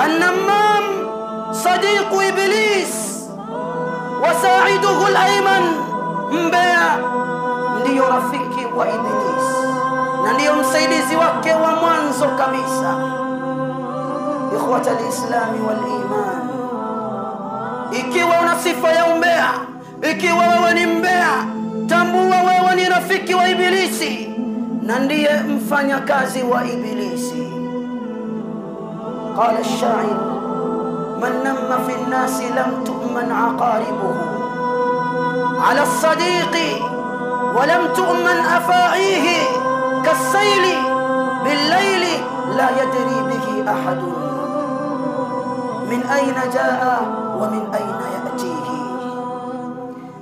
An-nammam sadiqu iblis wa sa'iduhu al-ayman, mbea ndiyo rafiki wa Iblis na ndiyo msaidizi wake wa mwanzo kabisa. Ikhwata al-islami wal-iman, ikiwa una sifa ya umbea, ikiwa wewe ni mbea, tambua wewe ni rafiki wa Ibilisi na ndiye mfanyakazi wa Ibilisi. Qala ash-sha'ir man namma fi an-nasi lam tu'man aqaribuhu ala as-sadiqi wa lam tu'man afa'ihi kas-sayli bil-layli la yadri bihi ahadun min ayna jaa wa min ayna ya'tihi.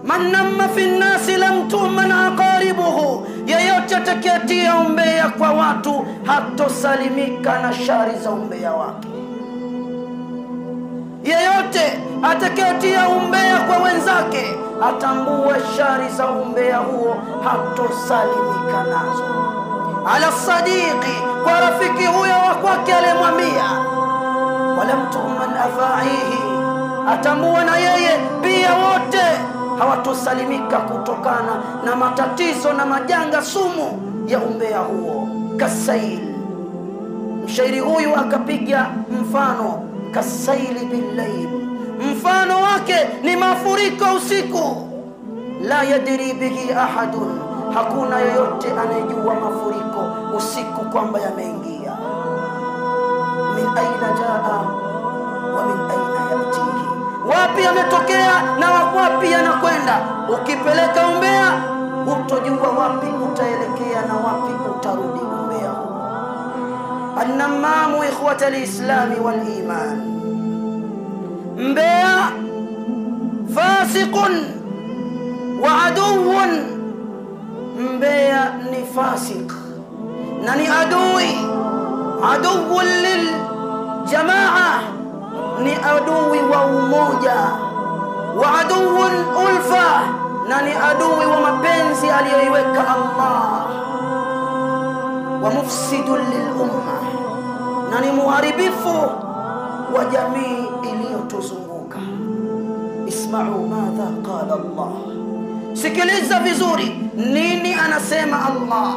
Man namma fi an-nasi lam tu'man aqaribuhu, yeyote atakayetia umbea kwa watu hatosalimika na shari za umbea wake. Yeyote atakayetia umbea kwa wenzake atambue shari za umbea huo, hatosalimika nazo. Ala sadiqi, kwa rafiki huyo wa kwake aliyemwambia, walam tu'man afaihi, atambua na yeye pia wote hawatosalimika kutokana na matatizo na majanga sumu ya umbea huo. Kasail, mshairi huyu akapiga mfano kasaili billayl, mfano wake ni mafuriko usiku. La yadri bihi ahadun, hakuna yoyote anayejua mafuriko usiku kwamba yameingia. Min aina jaa wa min aina yatihi, wapi yametokea na wapi yanakwenda. Ukipeleka umbea hutojua wapi utaelekea na wapi utarudi umbea huo. An-nammamu ikhwata al-islami wal-iman, mbea fasiqun wa aduwwun, mbea ni fasik na ni adui, aduwwun lil jamaa, ni adui wa umoja, wa aduwwun ulfa, na ni adui wa mapenzi aliyoiweka Allah, wa mufsidun lil umma, na ni muharibifu wa jamii iliyotuzunguka. Isma'u madha qala Allah, sikiliza vizuri nini anasema Allah.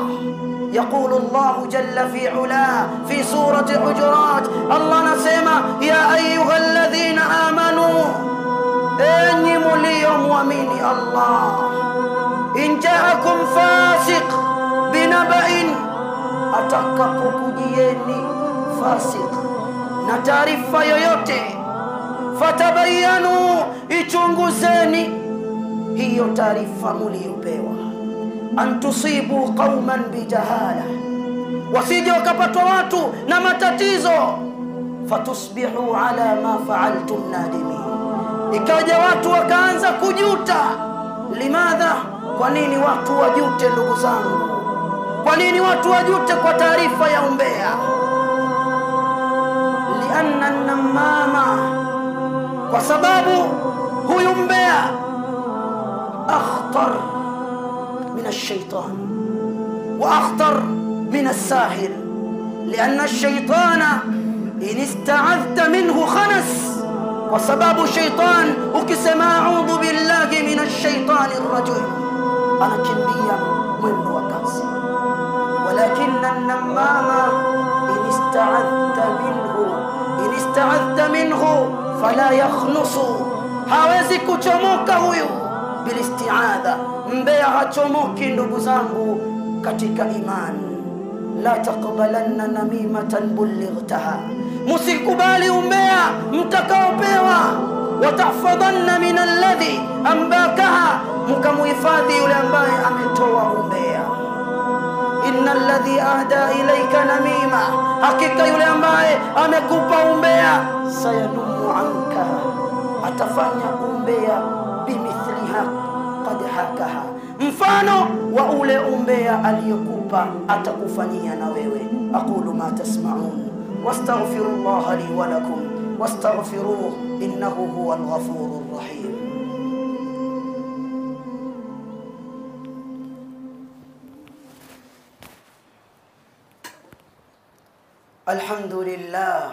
يقول الله جل في علاه في سورة حجرات، الله نسمع يا أيها الذين آمنوا، أني مليوم وميني الله، إن جاءكم فاسق بنبأ، atakapokujieni fasik na taarifa yoyote, fatabayanu, ichunguzeni hiyo taarifa mliopewa. Antusibu qauman bijahala, wasije wakapatwa watu na matatizo, fatusbihu ala ma fa'altum nadimin, ikaja watu wakaanza kujuta. Limadha? Kwa nini watu wajute ndugu zangu? Kwa nini watu wajute kwa taarifa ya umbea? Lianna an-namama, kwa sababu huyu mbea akhtar من الشيطان وأخطر من الساحر، لأن الشيطان إن استعذت منه خنس، وسباب الشيطان ukisema أعوذ بالله من الشيطان الرجيم anakimbia mwendo wa kasi. ولكن النمام إن استعذت منه، إن استعذت منه فلا يخنص، hawezi kuchomoka huyu bilistiadha. Mbea hachomoki ndugu zangu katika imani. La taqbalanna namimatan bullightaha, musikubali umbea mtakaopewa. Watahfadhanna min alladhi ambakaha, mkamuhifadhi yule ambaye ametoa umbea. Inna alladhi ahda ilayka namima, hakika yule ambaye amekupa umbea, sayanumu anka, atafanya umbea bimithliha qad hakaha, mfano wa ule umbea aliyokupa atakufanyia na wewe. Aqulu ma tasma'un wastaghfirullaha li wa lakum wastaghfiruhu innahu huwal ghafurur rahim. Alhamdulillah.